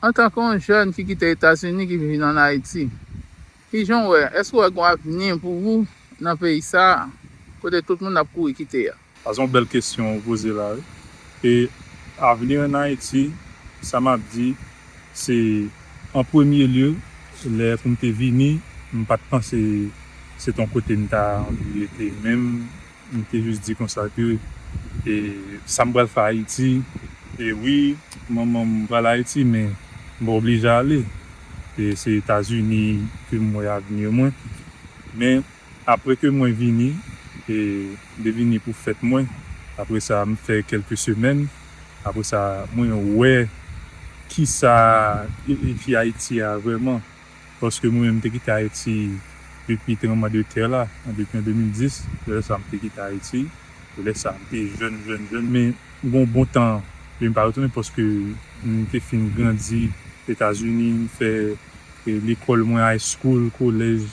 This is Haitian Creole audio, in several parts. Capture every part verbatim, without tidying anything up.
Antanke yon jèn ki kite Etazini, ki vin ann Ayiti, kijan w wè, èske w wè gen yon avni pou ou nan peyi sa a, kote tout moun ap kouri kite a? Sa se yon bèl kesyon ou poze la, wi. E avni ann Ayiti, sa m ap di, se, an premye lye, lè pou m te vini, m pa t panse se t yon kote m ta anvi rete menm. M te jis di konsa ke, e, sa m pral fè Ayiti, e wi, manman m pral Ayiti, men m pa oblije ale. E se Etazini ke m wè avni mwen. Men apre ke mwen vini, e m te vini pou fèt mwen, apre sa, m fè kèlke semèn, apre sa, mwen wè kisa e, e ki Ayiti a vrèman. Paske mwen menm, m te kite Ayiti depi tranblemanntè la, depi an de mil dis. Lè sa, m te kite Ayiti. Lè sa, m te jèn, jèn, jèn. Men, m gen yon bon tan, men m pa retounen paske m te fin grandi Etazini, m fè, e, lekòl mwen, high school, kolèj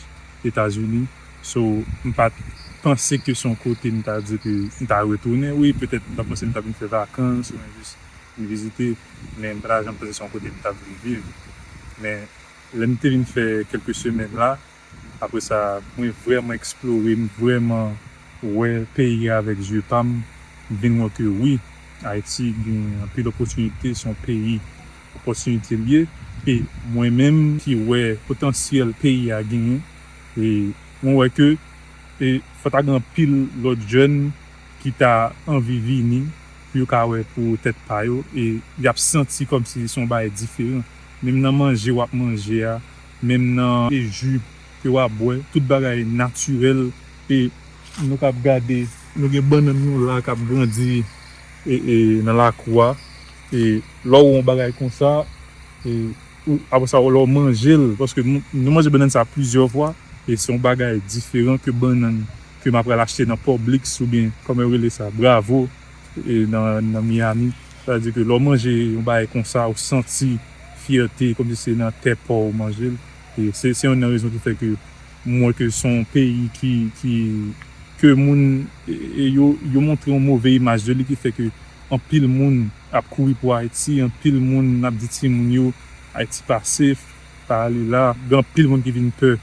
Etazini. So, m pa t panse ke se yon kote m ta di ke m ta retounen. Wi, petèt, m ta panse m ta vin fè vakans, oubyen jis vin vizite, men m pa ta janm panse se yon kote m ta vle viv. Men, lè m te vin fè kèlke semèn la, apre sa, mwen vrèman eksplore, m vrèman wè peyi a avèk zye pa m, m vin wè ke wi, Ayiti gen anpil opòtinite, se yon peyi opòtinite l ye, e mwen menm ki wè potansyèl peyi a genyen, e mwen wè ke, e fò ta gen anpil lòt jèn ki ta anvi vini pou yo ka wè pou tèt pa yo, e y ap santi kòmsi se yon bagay diferan. Menm nan manje w ap manje a, menm nan, e, ji ke w ap bwè, tout bagay natirèl, e nou k ap gade, nou gen bannann nou la k ap grandi, e, e nan lakou a, e lè w wè yon bagay konsa, e ou, apre sa, lè w manje l, paske m, nou manje bannann sa plizyè fwa, e se yon bagay diferan ke bannann ke m ap pral achte nan Publix oubyen, kòman yo rele sa, Bravo, e nan, nan Miami. Sa vle di ke lè w manje yon bagay konsa, ou santi fyète, kòmsi se nan tè pa w ou manje l. E se, se youn nan rezon ki fè ke m wè ke se yon peyi ki, ki, ke moun, e, e yo, yo montre yon move imaj de li, ki fè ke anpil moun ap kouri pou Ayiti, anpil moun ap di timoun yo, Ayiti pa safe, pa ale la. Gen anpil moun ki vin pè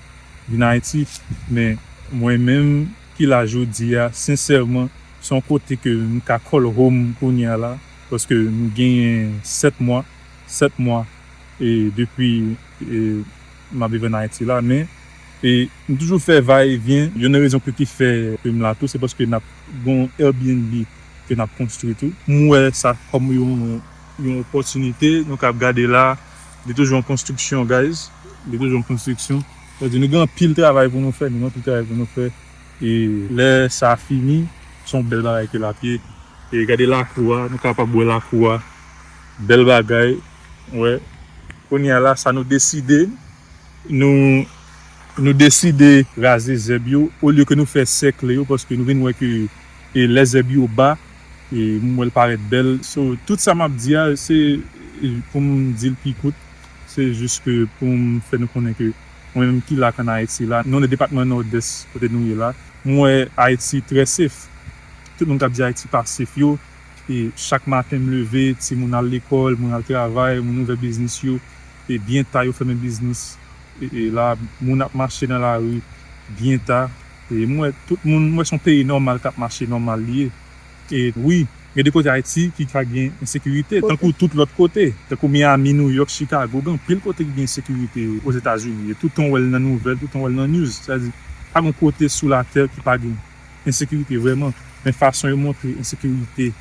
vin Ayiti, men mwen menm ki la jodi a, sensèman, se yon kote ke m ka call home kounye a la, paske m genyen sèt mwa, sèt mwa, e depi, e, m ap viv ann Ayiti la, men, e m toujou fè va e vyen. Youn nan rezon ki, ki fè ke m la tou, se paske n ap gen yon Airbnb ke n ap konstwi tou. M wè sa kòm yon, yon opòtinite. Nou k ap gade la, li toujou an konstriksyon, guys. Li toujou an konstriksyon. Sa vle di, nou gen anpil travay pou nou fè, nou gen anpil travay pou nou fè. E lè sa fini, se yon bèl bagay ke l ap ye. E gade lakou a, nou kapab wè lakou a. Bèl bagay, wè. Kounye a la, sa nou deside, nou, nou deside raze zèb yo, olye ke nou fè sèkle yo, paske nou vin wè ke, e, lè zèb yo ba, e m wè l parèt bèl. So, tout sa m ap di a, se, e, pou m di l pi kout, se jis ke pou m fè nou konnen ke mwen menm ki la k ann Ayiti la, nou nan depatman Nòdès kote nou ye la, m wè Ayiti trè safe. Tout moun k ap di Ayiti pa safe yo, e chak maten m leve, timoun al lekòl, moun al travay, moun ouvè biznis yo, e byen ta yo fèmen biznis. E, e la, moun ap mache nan lari byen ta. E m wè tout moun, m wè se yon peyi nòmal k ap mache nòmal li ye. E wi, gen de kote Ayiti ki ka gen ensekirite, tankou tout lòt kote, tankou Miami, New York, Chicago, gen anpil kote ki gen ensekirite Ozetazini. E toutan w wè l nan nouvèl, toutan w wè l nan news. Sa vle di, pa gen kote sou latè ki pa gen ensekirite vrèman. Men fason yo montre ensekirite,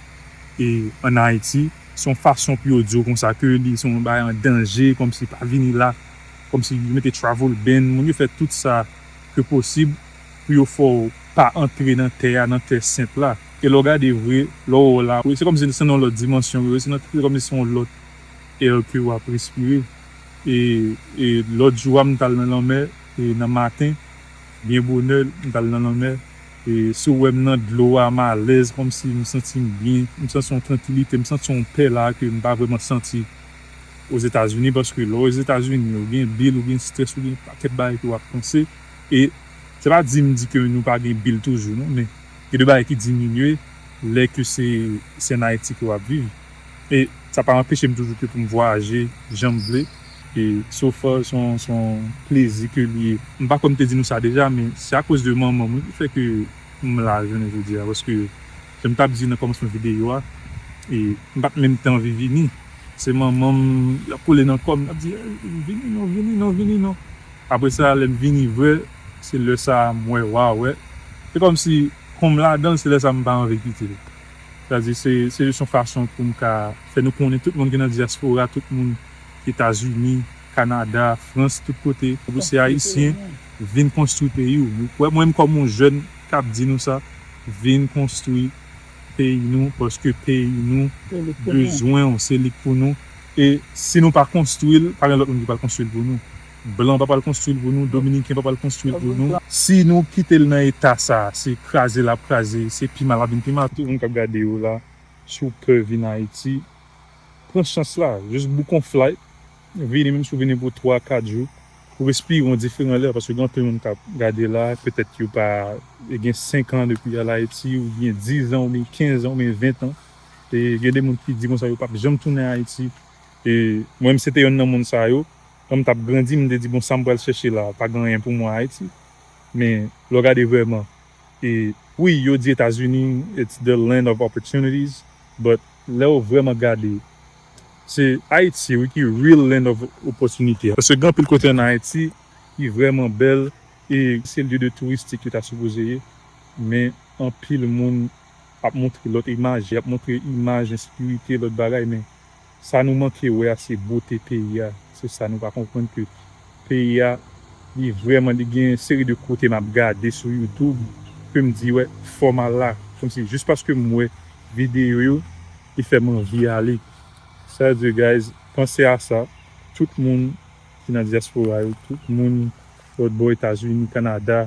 e, ann Ayiti, se yon fason pou yo di w konsa ke li se yon bagay an danje, kòmsi pa vini la, kòmsi yo mete travel ban, moun yo fè tout sa ke posib pou yo fè w pa antre nan tè a, nan tè sent la. E lè w gade vre, lè w wè w la, se kòmsi se nan yon lòt dimansyon, se nan, se kòmsi se yon lòt air ke w ap respire. E, e lòt jou a, m t al nan lanmè, e nan maten, byen bonè, m t al nan lanmè. E si w wè m nan dlo a, m alèz, kòmsi m santi m byen, m santi yon trankilite, m santi yon pè la ke m pa vrèman santi Ozetazini, paske lè w Ozetazini, ou gen bil, ou gen strès, ou gen pakèt bagay ke w ap panse. E se pa di m di ke nou pa gen bil toujou, non, men gen de bagay ki diminye lè ke se, se ann Ayiti ke w ap viv. E Sa pa anpeche m toujou ke pou m vwayaje jan m vle. E so far, se yon, se yon plezi ke li ye. M pa kwè m te di nou sa deja, men se akoz de manman m wi ki fè ke m la jounen jodi a. Paske, jan m t ap di nan kòmansman videyo a, e m pa t menm te anvi vini. Se manman m, l ap kole nan kò m, l ap di, "Eh, vini non, vini non, vini non." Apre sa, lè m vini vre, se lè sa a m wè, waw, wè. Se kòmsi, kon m ladan l, se lè sa a m pa anvi kite l. Sètadi, se, se jis yon fason pou m ka fè nou konnen tout moun ki nan dyaspora, tout moun Etazini, Kanada, Frans, tout kote. Pou se Ayisyen, vin konstwi peyi w. Ou wè, mwen menm kòm yon jèn k ap di nou sa, vin konstwi peyi nou, paske peyi nou bezwen w, se li k pou nou. E si nou pa konstwi l, pa gen lòt moun ki pral konstwi l pou nou. Blan pa pral konstwi l pou nou, Dominiken pa pral konstwi l pou nou. Si nou kite l nan eta sa, se kraze l ap kraze, se pi mal ap vin pi mal. Tout moun k ap gade yo la, si w pè vin Ayiti, pran chans la, jis book yon flight, vini, menm si w vini pou twa, kat jou, pou respire yon diferan lè, paske gen anpil moun k ap gade la, petèt yo pa, yo gen senk an depi y al Ayiti, oubyen diz an, oubyen kenz an, oubyen ven an. E gen de moun ki di konsa yo p ap janm tounen Ayiti. E mwen menm se te yonn nan moun sa yo. Lè m t ap grandi, m te di, "Bon, sa m pral chèche la, pa gen anyen pou mwen Ayiti." Men, lè w gade vrèman, e wi, yo di Etazini, it's the land of opportunities, but lè w vrèman gade, se Ayiti, wi, ki real land of opportunity. Paske gen anpil kote ann Ayiti ki vrèman bèl, e se lye de touristik yo ta sipoze ye, men anpil moun ap montre lòt imaj, y ap montre imaj ensekirite, lòt bagay, men sa nou manke wè a se bote peyi a. Se sa nou pa konprann, ke peyi a, li vrèman, li gen seri de kote m ap gade sou YouTube, ke m di, wè, fò m al la. Kòmsi, jis paske m wè videyo yo, li fè m anvi ale. Sa vle di, guys, panse a sa. Tout moun ki nan dyaspora yo, tout moun lòt bò Etazini, Kanada,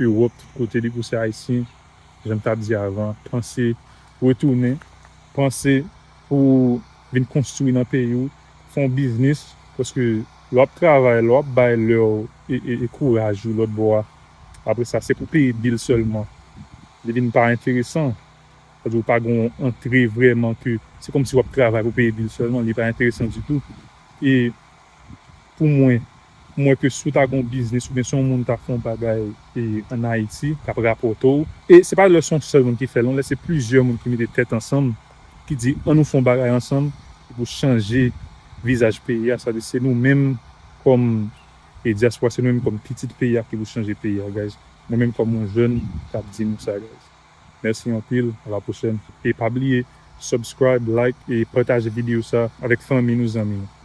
Ewòp, tout kote, depi w se Ayisyen, jan m t ap di avan, panse retounen, panse pou vin konstwi nan peyi w, fè yon biznis, paske lè w ap travay, lè w ap bay lè w e, e, e kouraj ou lòt bò a, apre sa, se pou peye bil sèlman. Li vin pa enteresan. Sètadi ou pa gen yon antre vrèman ke se kòmsi w ap travay pou peye bil sèlman, li pa enteresan ditou. E pou mwen, m wè ke si w ta gen yon biznis oubyen si yon moun ta fè yon bagay e, ann Ayiti k ap rapòte w, e se pa lè se yon sèl moun ki fè l, non, lè se plizyè moun ki mete tèt ansanm, ki di, "Ann nou fè yon bagay ansanm pou chanje vizaj peyi a." Sa vle di se nou menm kòm e dyaspora, se nou menm kòm pitit peyi a ki pou chanje peyi a, guys. Mwen menm kòm yon jèn k ap di nou sa, guys. Mèsi anpil, a la pwochèn. E pa bliye, subscribe, like e pataje videyo sa avèk fanmi nou, zanmi nou.